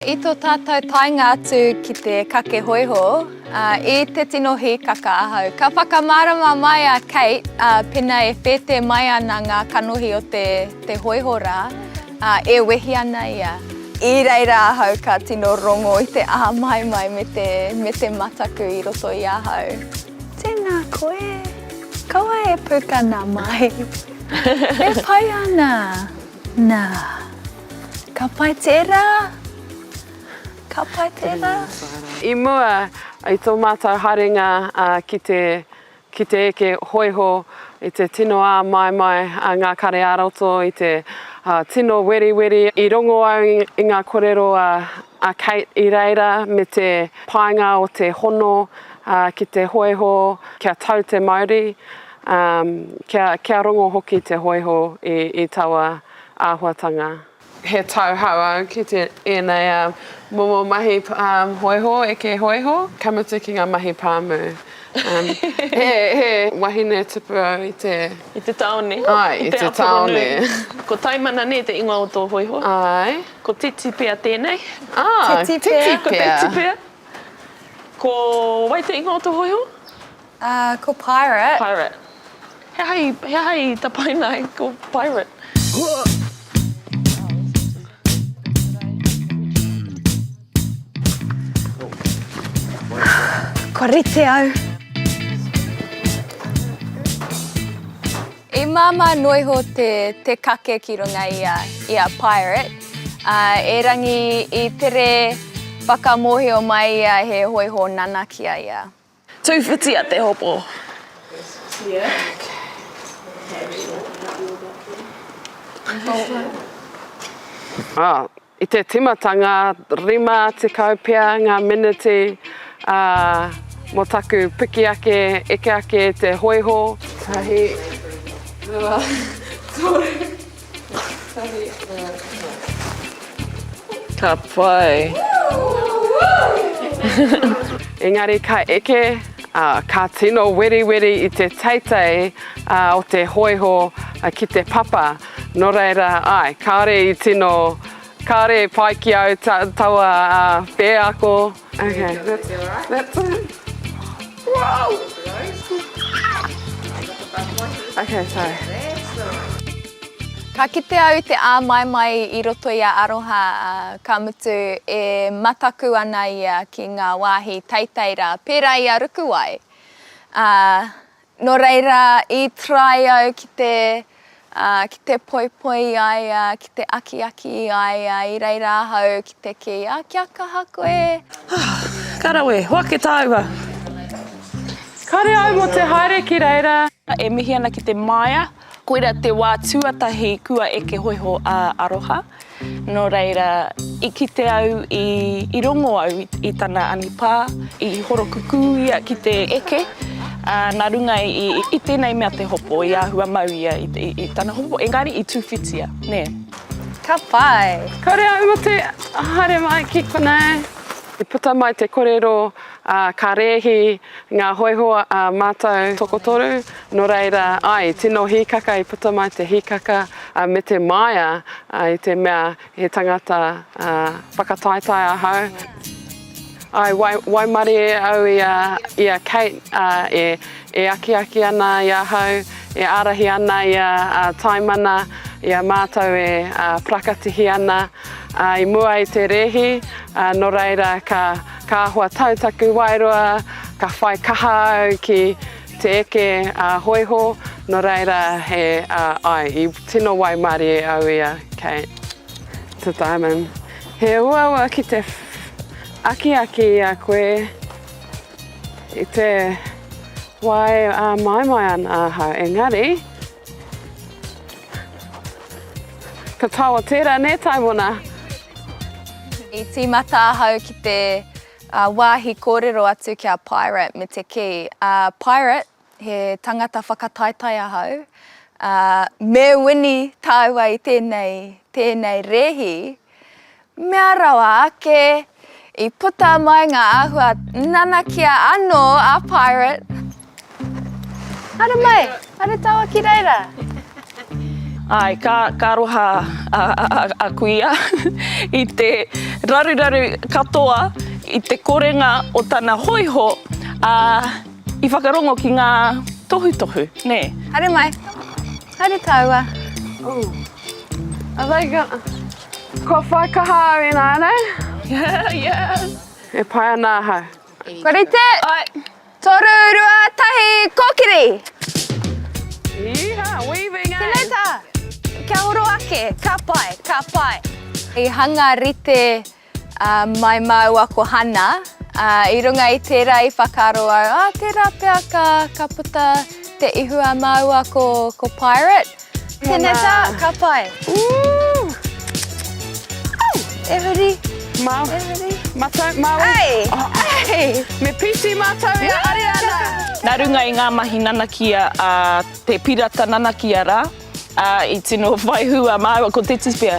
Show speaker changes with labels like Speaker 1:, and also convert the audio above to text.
Speaker 1: I tō tātou taenga atu ki te kake hōiho, i te tino hīkaka ahau. Ka whakamārama mai a Kate, pena e whēte mai ana ngā kanohi o te, te hōiho rā, e wehi ana ia. I reira ahau ka tino rongo i te āmaimai me te, me te mataku i roto i ahau. Tēnā koe, kaua e pukana mai. E pai ana. Nā. Ka pai tērā! Ka pai tērā!
Speaker 2: I mua i tō mātou haerenga ki te ki te eke hōiho i te tino āmaimai a ngā kare ā-roto, i te tino weriweri. I rongo au i ngā korero a Kate i reira me te painga o te hono ki te hōiho kia tau te mauri, kia rongo hoki te hōiho i taua āhuatanga. He tauhou au ki te ēnei momo mahi hōiho, eke hōiho, ka mutu ki ngā mahi pāmu. He wahine tupu au i te.
Speaker 3: I te tāone.
Speaker 2: Āe, i te tāone.
Speaker 3: Ko Taimana nē te ingoa o tō hōiho?
Speaker 2: Āe.
Speaker 3: Ko Titipea tēnei.
Speaker 2: Ā, Titipea.
Speaker 3: Ko Titipea. Ko wai te ingoa o tō hōiho?
Speaker 1: Uh, ko Pirate.
Speaker 3: Pirate. He aha i, he aha i tapaina ai ko Pirate?
Speaker 1: Kua rite au. I māmā noa iho te, te kake ki runga i a, i a Pirate, uh, erangi i tere whakamōhio mai ia he hōiho nanakia ia.
Speaker 3: Tūwhitia te hopo.
Speaker 2: Ah, i te timatanga, 50 pea ngā miniti mō taku piki ake, eke ake te hōiho. Tahi, rua, toru, tahi, rua, toru.
Speaker 3: Ka pai.
Speaker 2: Engari ka eke, ā, ka tino weriweri i te teitei o te hōiho ki te papa. Nō reira, āe, kāore i tino, kāore i pai ki au taua wheako. Okay, that's, that's it. Wow! Okay, sorry.
Speaker 1: Ka kite au i te āmaimai i roto i a Aroha, ā, ka mutu e mataku ana ia ki ngā wāhi teitei rā, pērā i a Rukuwai. Ā, nō reira, i try au ki te, ā, ki te poipoi i a ia, ki te akiaki i a ia, i reira ahau ki te kī, ā, kia kaha koe.
Speaker 3: Ka rawe, hoake tāua.
Speaker 2: Kāre au mō te haere ki reira.
Speaker 3: E mihi ana ki te māia Koira te wā tuatahi kua eke hoiho a Aroha, nō reira i kite au, i, i rongo au i tana anipā, i horokukū ia ki te eke, ā, nā runga i, i tēnei mea te hopo, i āhua mau ia i, i, i tana hopo, engari i tūwhitia, nē.
Speaker 1: Ka pai!
Speaker 2: Kore au mo te haere mai ki konei. I puta mai te korero, ā, ka rēhi ngā hōiho a mātou tokotoru, nō reira, āe, tino hīkaka, i puta mai te hīkaka, ā, me te māia, ā, i te mea he tangata, ā, whakataetae ahau. Āe, wai, waimarie au i a, i a Kate, ā, e, e akiaki ana i ahau, e ārahi ana i a, a Taimana, i a mātou e, ā, parakatihi ana. Ā, i mua i te rēhi, ā, nō reira ka, ka āhua tau taku wairua, ka whai kaha au ki te eke ā hōiho, nō reira he, ā, āe, i tino waimarie au i a Kate. To Diamond. He uaua ki te akiaki i a koe i te wā e āmaimai ana ahau, engari, Ka taoa tērā, nē, Taimona?
Speaker 1: I tīmata ahau ki te wāhi kōrero atu ki a Pirate me te kī, Pirate, he tangata whakataetae ahau, me wini tāua i tēnei, tēnei rēhi, Mea rawa ake, i puta mai ngā āhua nanakia anō a Pirate. Haere mai, haere tāua ki reira.
Speaker 3: Āe, ka, ka aroha a, a, a, a kuia i te raruraru katoa, i te korenga o tana hōiho, ā, i whakarongo ki ngā tohutohu, nē.
Speaker 1: Haere mai. Haere tāua.
Speaker 2: Ooh. Are they go. Kua whai kaha au ināianei.
Speaker 3: Yeah, yeah.
Speaker 2: E pai ana ahau.
Speaker 1: Kua rite?
Speaker 3: Āe.
Speaker 1: Toru, rua, tahi, kōkiri!
Speaker 2: Yeeha, weaving, eh?
Speaker 1: Tēnei tā! Kia horo ake, ka pai, ka pai. I hanga rite mai māua ko Hana, ā, i runga i tērā i whakaaro au, ā, tērā pea ka, ka puta te ihu a māua ko, ko Pirate. Tēnei tā, ka pai.
Speaker 2: Ooh!
Speaker 1: Au! E huri.
Speaker 2: Mā,
Speaker 1: E huri.
Speaker 2: Matau, Māui.
Speaker 1: Ei!
Speaker 2: Oh.
Speaker 1: Ei!
Speaker 2: Me piti mātou i a Ariana!
Speaker 3: Nā runga i ngā mahi nanakia a te pirata nanakia rā, ā, i tino whai hua māua ko Te Tipea.